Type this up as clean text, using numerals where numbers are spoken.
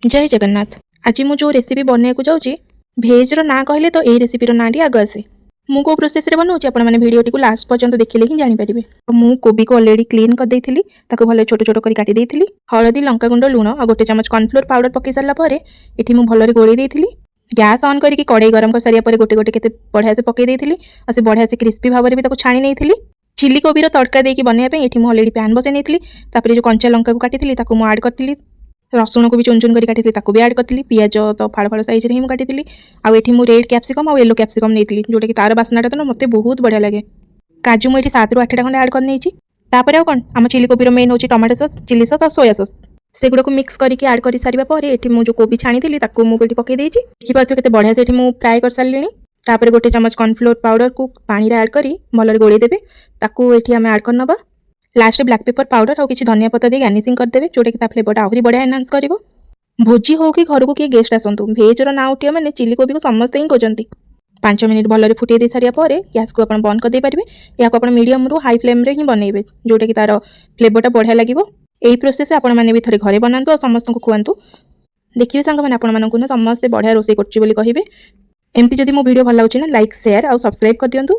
ଜୟ ଜଗନ୍ନାଥ। ଆଜି ମୁଁ ଯେଉଁ ରେସିପି ବନେଇବାକୁ ଯାଉଛି, ଭେଜ୍ର ନାଁ କହିଲେ ତ ଏଇ ରେସିପିର ନାଁଟି ଆଗ ଆସେ। ମୁଁ କେଉଁ ପ୍ରୋସେସ୍ରେ ବନାଉଛି, ଆପଣମାନେ ଭିଡ଼ିଓଟିକୁ ଲାଷ୍ଟ ପର୍ଯ୍ୟନ୍ତ ଦେଖିଲେ ହିଁ ଜାଣିପାରିବେ। ମୁଁ କୋବିକୁ ଅଲରେଡ଼ି କ୍ଲିନ୍ କରିଦେଇଥିଲି। ତାକୁ ଭଲ ଛୋଟ ଛୋଟ କରି କାଟି ଦେଇଥିଲି। ହଳଦୀ, ଲଙ୍କାଗୁଣ୍ଡ, ଲୁଣ ଆଉ 1 ଚାମଚ କର୍ଣ୍ଣଫ୍ଲୋର୍ ପାଉଡ଼ର ପକାଇ ସାରିଲା ପରେ ଏଠି ମୁଁ ଭଲରେ ଗୋଳେଇ ଦେଇଥିଲି। ଗ୍ୟାସ୍ ଅନ୍ କରିକି କଡ଼େଇ ଗରମ କରିସାରିବା ପରେ ଗୋଟେ ଗୋଟେ କେତେ ବଢ଼ିଆ ସେ ପକାଇ ଦେଇଥିଲି ଆଉ ସେ ବଢ଼ିଆ ସେ କ୍ରିସ୍ପି ଭାବରେ ବି ତାକୁ ଛାଣି ନେଇଥିଲି। ଚିଲି କୋବିର ତଡ଼କା ଦେଇକି ବନେଇବା ପାଇଁ ଏଠି ମୁଁ ଅଲରେଡ଼ି ପ୍ୟାନ୍ ବସାଇ ନେଇଥିଲି। ତାପରେ ଯେଉଁ କଞ୍ଚା ଲଙ୍କାକୁ କାଟିଥିଲି, ତାକୁ ମୁଁ ଆଡ଼୍ କରିଥିଲି। ରସୁଣକୁ ବି ଚୁନ ଚୁନ କରି କାଟିଥିଲି, ତାକୁ ବି ଆଡ଼୍ କରିଥିଲି। ପିଆଜ ତ ଫାଳ ଫାଳ ସାଇଜ୍ରେ ହିଁ ମୁଁ କାଟିଥିଲି। ଆଉ ଏଠି ମୁଁ ରେଡ୍ କ୍ୟାପ୍ସିକମ୍ ଆଉ ୟେଲୋ କ୍ୟାପ୍ସିକମ୍ ନେଇଥିଲି, ଯେଉଁଟାକି ତାର ବାସ୍ନାଟା ତ ନା ମୋତେ ବହୁତ ବଢ଼ିଆ ଲାଗେ। କାଜୁ ମୁଁ ଏଠି 7ରୁ 8ଟା ଖଣ୍ଡେ ଆଡ଼୍ କରିନେଇଛି। ତାପରେ ଆଉ କ'ଣ, ଆମ ଚିଲି କୋବିର ମେନ୍ ହେଉଛି ଟମାଟୋ ସସ୍, ଚିଲି ସସ୍ ଆଉ ସୋୟା ସସ୍। ସେଗୁଡ଼ାକୁ ମିକ୍ସ କରିକି ଆଡ଼୍ କରିସାରିବା ପରେ ଏଠି ମୁଁ ଯେଉଁ କୋବି ଛାଣିଥିଲି, ତାକୁ ମୁଁ ଏଠି ପକାଇ ଦେଇଛି। ଦେଖିପାରୁଥିବେ କେତେ ବଢ଼ିଆ ସେଠି ମୁଁ ଫ୍ରାଏ କରିସାରିଲିଣି। ତାପରେ 1 ଚାମଚ କର୍ଣ୍ଣଫ୍ଲୋର୍ ପାଉଡ଼ରକୁ ପାଣିରେ ଆଡ଼୍ କରି ଭଲରେ ଗୋଳେଇ ଦେବେ। ତାକୁ ଏଠି ଆମେ ଆଡ଼୍ କରିନେବା। ଲାଷ୍ଟରେ ବ୍ଲାକ୍ ପେପର ପାଉଡ଼ର ଆଉ କିଛି ଧନିଆ ପତ୍ର ଦେଇ ଗାର୍ନିସିଂ କରିଦେବେ, ଯେଉଁଟାକି ତା ଫ୍ଲେଭରଟା ଆହୁରି ବଢ଼ିଆ ଏନହାନ୍ସ କରିବ। ଭୋଜି ହଉ କି ଘରକୁ କିଏ ଗେଷ୍ଟ ଆସନ୍ତୁ, ଭେଜ୍ର ନାଁ ଉଠିବ ମାନେ ଚିଲି କୋବିକୁ ସମସ୍ତେ ହିଁ ଖୋଜନ୍ତି। 5 ମିନିଟ୍ ଭଲରେ ଫୁଟେଇ ଦେଇ ସାରିବା ପରେ ଗ୍ୟାସ୍କୁ ଆପଣ ବନ୍ଦ କରିଦେଇପାରିବେ। ଏହାକୁ ଆପଣ ମିଡ଼ିୟମରୁ ହାଇ ଫ୍ଲେମ୍ରେ ହିଁ ବନେଇବେ, ଯେଉଁଟାକି ତାର ଫ୍ଲେଭରଟା ବଢ଼ିଆ ଲାଗିବ। ଏଇ ପ୍ରୋସେସ୍ରେ ଆପଣମାନେ ବି ଥରେ ଘରେ ବନାନ୍ତୁ ଆଉ ସମସ୍ତଙ୍କୁ ଖୁଆନ୍ତୁ। ଦେଖିବେ ସାଙ୍ଗମାନେ, ଆପଣମାନଙ୍କୁ ନା ସମସ୍ତେ ବଢ଼ିଆ ରୋଷେଇ କରୁଛି ବୋଲି କହିବେ। ଏମିତି ଯଦି ମୋ ଭିଡ଼ିଓ ଭଲ ଲାଗୁଛି ନା, ଲାଇକ୍, ସେୟାର ଆଉ ସବସ୍କ୍ରାଇବ୍ କରିଦିଅନ୍ତୁ।